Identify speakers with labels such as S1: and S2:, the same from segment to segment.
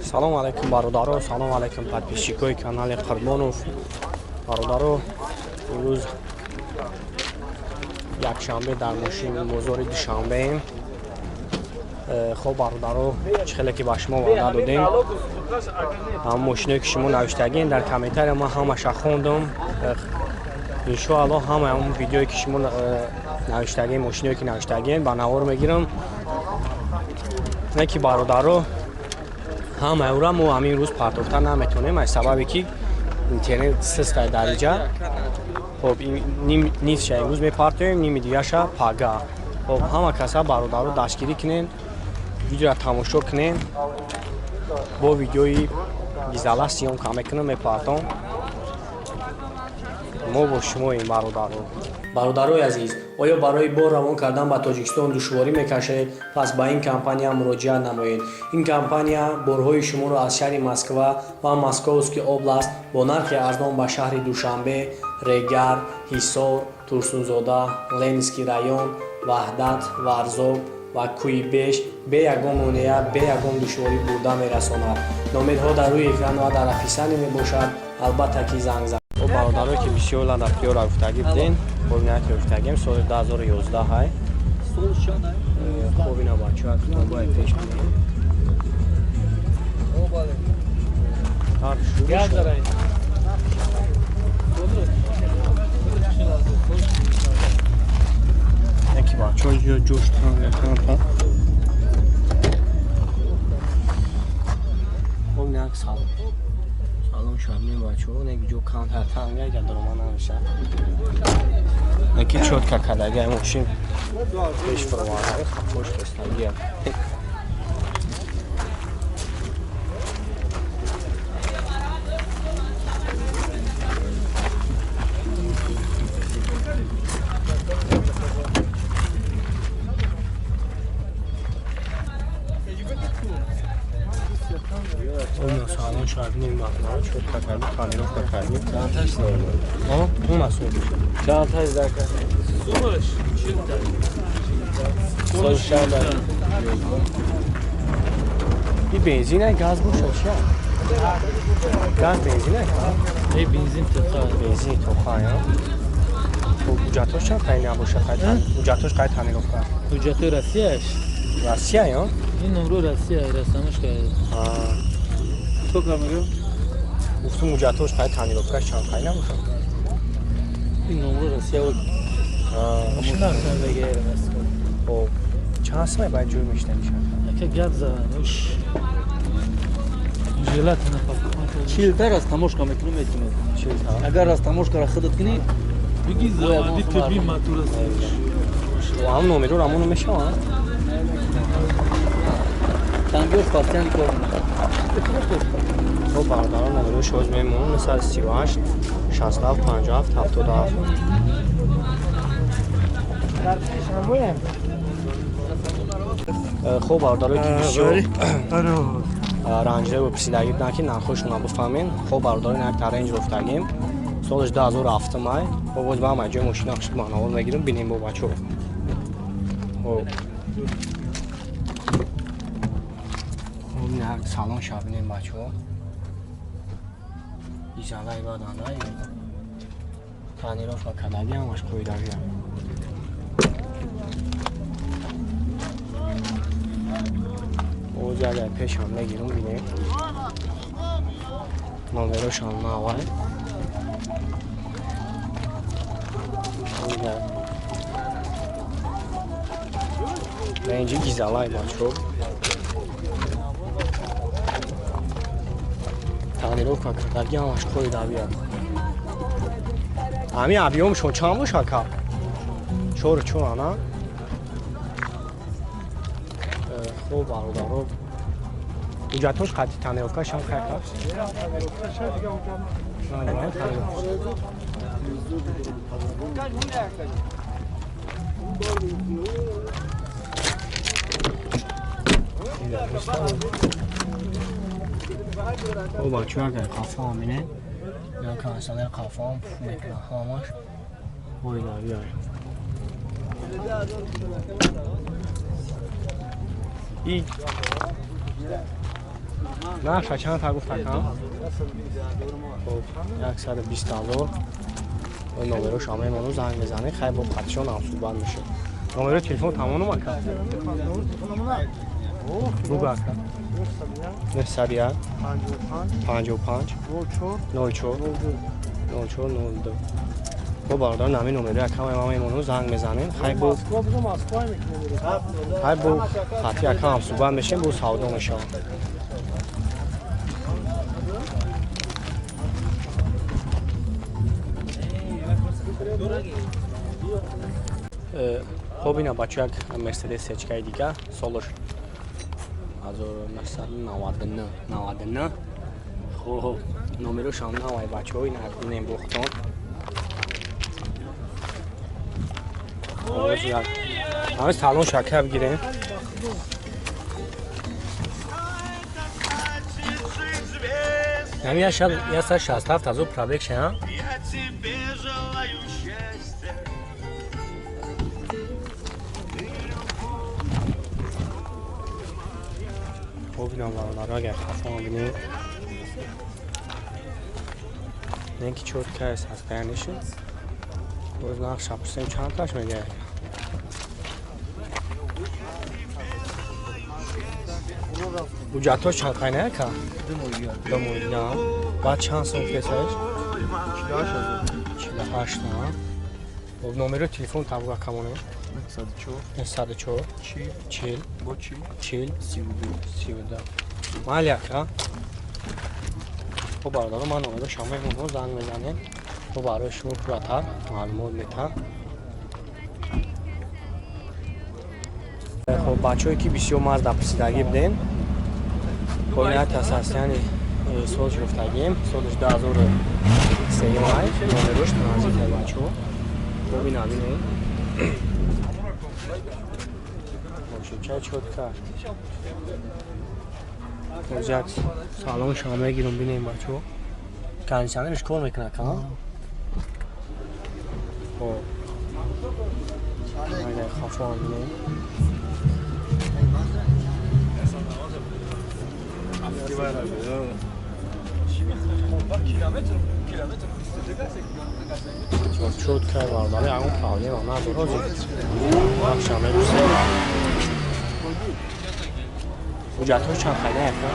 S1: Салом алейкум, бародаро, салом алейкум, подписчикои канали Қурбонов. Бародаро, имрӯз якшанбе, дар мошин бозори Душанбеем. Хоб, бародаро, чӣ хеле ки ба шумо ваъда додем, ҳам мошиное ки шумо навиштагем дар комментария, ман ҳамаша хондам. Иншоалло, ҳамаи он видеое ки шумо навиштагем, мошиное ки навиштагем, ба навор мегирам. Не ки, бародаро, ҳамаи ӯра мо ҳамин рӯз партофта наметонем, аз сабабе ки интернет систай дар иҷа. Хоб, нисфша имрӯз мепартоем, ними дигаша пага. Хоб, ҳама каса, бародаро, дастгирӣ кунен, видеоро тамошо кунен. Бо видеои гизала съёмка мекунам, мепартом. Мо бо шумоем, бародаро. Бародарои азиз, оё барои бор равон кардан ба Тоҷикистон душворӣ мекашед? Пас ба ин компания муроҷиат намоед. Ин компания борҳои шуморо аз шаҳри Москва ва Московский област бо нархи арзон ба шаҳри Душанбе, Регар, Ҳисор, Турсунзода, Ленинский район, Ваҳдат, Варзоб ва Кӯйбеш бе ягон монеа, бе ягон душворӣ бурда мерасонад. Номерҳо дар рӯи экран ва дар описание мебошад. Албатта ки занг зад. О, бародарое ки бисёр Лада Приора гуфтагӣ буден, хоб, нияти гуфтагем, соли 2011 ҳай. Хоб, ина, бачаҳо, китобҳои пеш бинем. Ҳар шурӯъ шуд. Яки бачаҳо ҷо ҷош танга. Хоб, як салон. Салон шабнем, бачаҳо, нек ҷо камтар танга, ҷа дарома намеша. Неки чётко кадаги мошин пеш фуроварда, хапош хестагия. Она салон шабнем, бачаҳо, чётко карди, тонировка карди. О, он асо.
S2: Чанд таш дака? Сол чанд?
S1: И бензин газ бошад чия? Газ, бензин?
S2: Эй, бензин тоқа.
S1: Бензин тоқа, я. Хуб, ҳуҷҷатош чанд қай набошад, қай ҳуҷҷатош, қай тонировка?
S2: Ҳуҷҷатои Россияш?
S1: Россия, я?
S2: Ин номро Россия расамаш кард. Сколько мегӯ?
S1: Гуфтум, ҳуҷҷатош қай, тонировкаш чанд қай набошад?
S2: Ин номро Россия. Шинахтам бегерам.
S1: Хоб, чанд сомай баъд ҷой мешитанишад?
S2: Ака, гап зан. Уш. Желательно покупать.
S3: Чилтар аз тамошка мекунӣ, метунед.
S1: Чилта?
S3: Агар аз тамошкара худат кунӣ.
S2: Биги заводи тиби матура.
S1: Ҳам номеро рамоно мешаванд?
S3: Тангиёш постоянно кор мекунад.
S1: Хоб, бародарон, номерои шоз мемонам: 938 67 57 77. Хоб, бародарое ки бисёр ранҷреву писидагӣ буданд, ки нархҳошонро бифаҳмем. Хоб, бародарон, якта Рейндж руфтагим, солаш 2007 май. Хоб, боз ба ҳама ҷои мошина манавор мегирем, бинем бо бачаҳо. Хоб, як салон ша бинем, бачаҳо. Изалаи баданда тонировка кадаги, ҳамаш қоидавия. Оз агар пешам мегирам, бинем, номерошам навай. Ина инҷи гизалай, бачаҳо, тонировка кардаги, ҳамаш қоидавия. Ҳамин объёмшон чанд бошад, ка? Чору чор ана. Хоб, бародаро, ҳуҷҷатош қати тонировкашам кай каст? О, бачаҳо, агар қафоам бинед, я кондиционер қафоам пуф мекунад, ҳамаш қоидавия. И Нарха чанд та гуфт ака? Хоб, 120 ҳазор. Номерош ҳам мемону занг мезанед, хай бо қатишон ҳам суҳбат мешавад. Номерои телефон тамоном ака? Бугу ака. 901 55 04 04 02. Бо бародар нами номерои ака мемону занг мезанем. Хай бо хати ака ҳам суҳбат мешавем, бо савдо мешавад. Хоб, ина бачо як Мерседес сечкаи дига, солаш 1999 99. Хоб, номерош ҳам навай бачаҳо, ина бинем бохтон. Ҳамин салон шака бигирем. Ҳамин 167 ҳазор пробег шая. Хоб, ина бародаро, агар хафо бинед, не ки чётка состояние. Боз нақша пурсем чанд таш мегирад. Ҳуҷҷатҳош чанд қайна яка? Ду моҳига. Баъд чанд сом фесаш? 48 на. Хоб, номерои телефон табуга камоне? 904 40 40 32. Майли ака. Хоб бародаро, ман номеро шумо мемонам, занг мезанем. Хоб, барои шумо пурратар маълумот метам. Хоб, бачаҳое ки бисёр Мазда пурсидагӣ будем, бояд асасияни солш гуфтагим, солш 2003 май, номерош транзит бачаҳо. Хоб, ина бинем. Мошинча чётка. Боз як салон шумо мегирам, бинем бачаҳо. Кондиционерш кор мекунад ка? Хоб. Агар хафо ҳам бинем. Чётка бародари, ягон проблема надорад. Нақша мепурсем. Ҳуҷҷатҳош чанд қайда яка?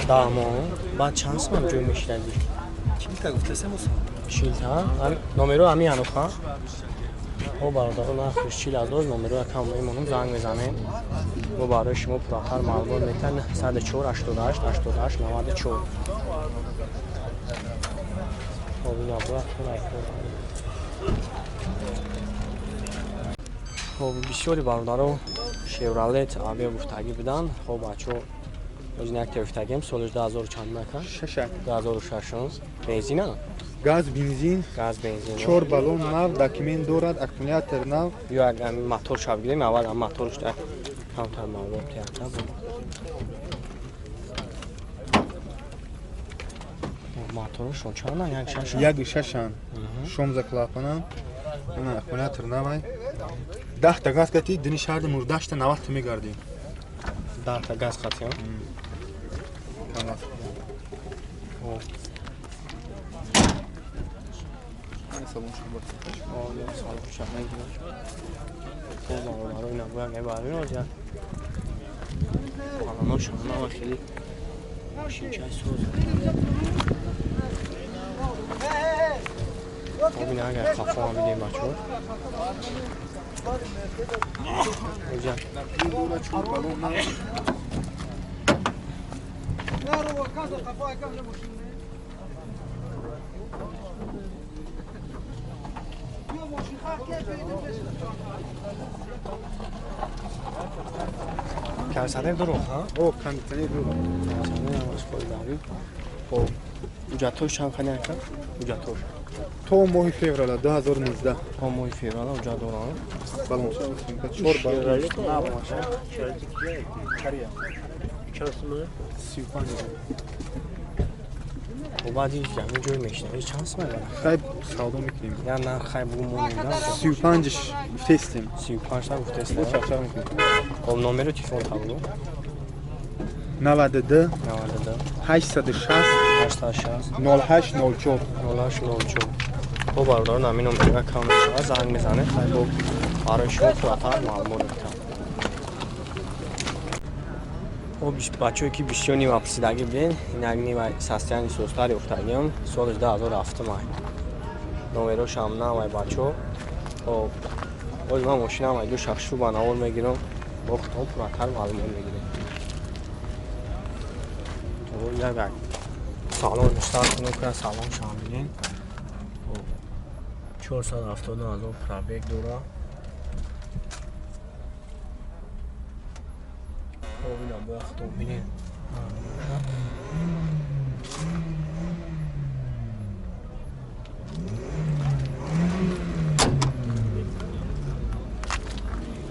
S1: 10 моҳ. Баъд чанд сом ҷой мешидади?
S3: 40 та гуфтасем осон.
S1: 40 та? Номеро ҳамин ҳанӯха? Хоб бародаро, нархш 40 ҳазор, номеро якам мемонам, занг мезанем. Мо барои шумо пурратар маълумот метаҳем. 104 88 88 94. Хоб, ина бура. Хоб, бисёри бародаро Шевролет Авео гуфтагӣ буданд. Хоб бачаҳо, озин як гуфтагем, соли 2000 чанд нака? 2006. Бензина?
S4: Газ, бензин.
S1: Газ, бензин.
S4: 4 баллон нав, документ дорад, аккумулятор нав.
S1: Ё як мотор шав гирем, аввал ам моторш да камтар маълумот тията. Моторшон чанд? Як шаш.
S4: Як шашан. 16 клапана. Ана аккумулятор навай. 10 та газ кати, дини шаҳр 19 та 90 та мегардем.
S1: 10 та газ кати, ҳа? Агар хафо бидем бачаҳо. Кондиционер дорад, ҳа?
S4: О, кондиционер дорад.
S1: Кондиционер ҳамаш қоидави. Хоб, ҳуҷҷатҳош чанд қани ака? Ҳуҷҷатҳош.
S4: То моҳи феврала 2019.
S1: То моҳи феврала ҳуҷҷат дорам.
S4: Балон. 4 баллон. 35.
S1: Хоб, баъди ҳамин ҷой мешинавӣ чанд сом мебарад?
S4: Хай савдо мекунем.
S1: Я нарх хай бугу монем, да?
S4: 35-ш гуфтестем.
S1: 35 та гуфтестем.
S4: Бо чақчақ мекунем.
S1: Хоб, номеру телефон табугу.
S4: 92
S1: 92
S4: 860
S1: 860
S4: 08 04
S1: 08 04. Хоб бародарон, ҳамин номерга кам мешавад, занг мезанед, хай бо барои шумо пурратар маълумот метавон. Хоб бачаҳое ки бисёр нива пурсидагӣ буден, инак нива состояние состари ёфтагиам, соли 2007 май. Номерошам намай бачаҳо. Хоб боз ман мошинам ай ду шахс ба навор мегирам, бо худтон пурратар маълумот мегирем. Як салон старт кунем, ка салон шам бинен. 470 ҳазор пробег дора. Хоб ина бояд худтон бинен.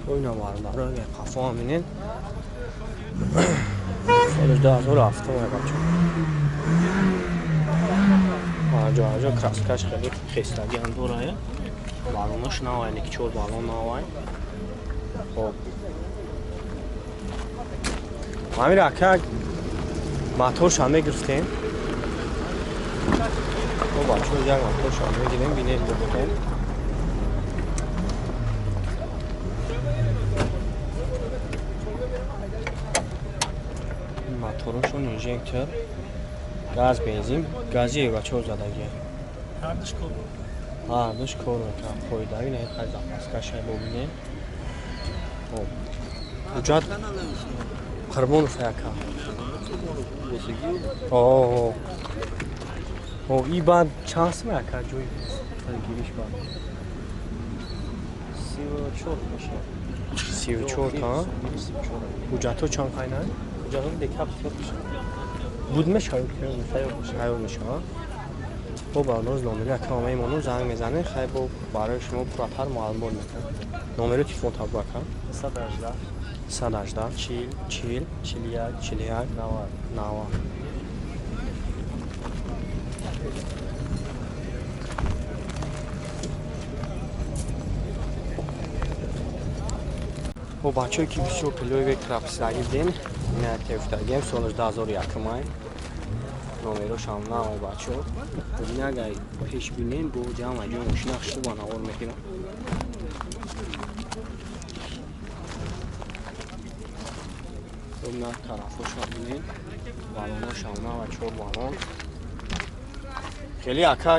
S1: Ина бародаро, агар қафо ҳам бинен. Соли 2007 май бачаҳо. Аҷо аҷо краскаш хеле хестагиам дорая. Баллонош навай, ки чор баллон навай. Хоб. Ҳамин ака моторшам мегирифтем. Хоб бачаҳо, як моторшам мегирем, бинем бихем. Моторошон инжектор, газ, бензин, гази евро 4 задагия.
S2: Ҳардуш кор.
S1: Ҳардуш кор мекунад. Қоидави не хай запаскаша бубинем. Хоб. Ҳуҷҷат Қурбонов яка. О. О, и баъд чанд сум яка ҷои гириш баъд?
S2: 34 мешавад.
S1: 34 та? Ҳуҷҷатҳо чанд қайнай?
S2: Ҳуҷҷатҳо декабр тайёр мешавад.
S1: Буд мешавад?
S2: Тайёр мешавад.
S1: Тайёр мешавад. Бо бародароз номери ака мемонам, занг мезанем, хай бо барои шумо пурратар маълумот метавам. Номери телефон табу ака?
S2: 118
S1: 118
S2: 40
S1: 40
S2: 41
S1: 41
S2: 90
S1: 90. Бо бачаҳое ки бисёр пилои вектора пурсидагӣ будем, ина тефтагием, соли 2001 май. Номерошам навай бачаҳо. Бибин агар пеш бинем, бо ҷамъ ҷои мошина хушрӯ ба навор мегирам. Бибин тарафошам бинем, баллоношам навай, чор баллон. Хеле ака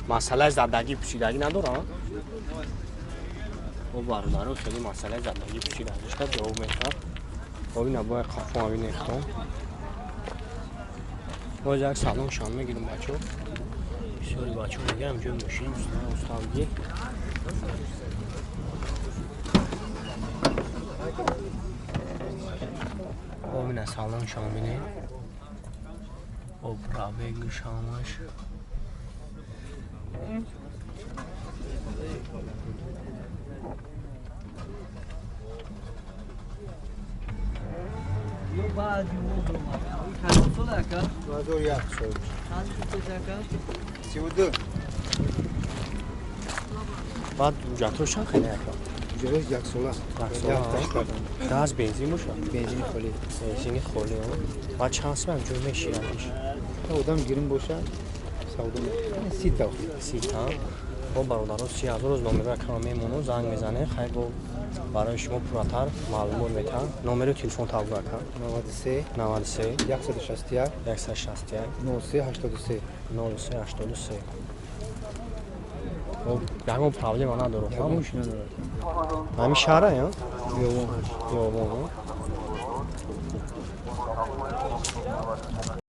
S1: масъалаи задагӣ пӯшидагӣ надорам. Бо бародаро хеле масъалаи задагӣ пӯшидагишта ҷавоб метавад. Хоб ина бояд қафо ҳамин эхтом. Боз як салон шам мегирам бачаҳо. Бисёри бачаҳо мегӯям ҷои мошин уставгӣ. Хоб ина салон шам бинем. Об пробег шамаш.
S4: 2001 сол. 32.
S1: Баъд ҳуҷҷатҳо чанд хеле яка?
S4: Ҳуҷҷатҳо як сола.
S1: Як сола. Газ бензин бошад?
S4: Бензини холӣ.
S1: Бензини холӣ. Баъд чанд сум ҷой меширадиш?
S4: Одам гирим бошад, савдо мекунад. 30 та.
S1: 30 та. Бо бародаро 30 ҳазор рӯз номеро акама мемонам, занг мезанем, хай бо барои шумо пурратар маълумот метавам. Номери телефон табу ака?
S4: 93
S1: 93
S4: 161
S1: 161
S4: 03 83
S1: 03 83. Хоб, ягон проблема надорад?
S4: Ягон чиз надорад.
S1: Ҳамин шаҳра, я?
S4: Биёбон.
S1: Биёбон.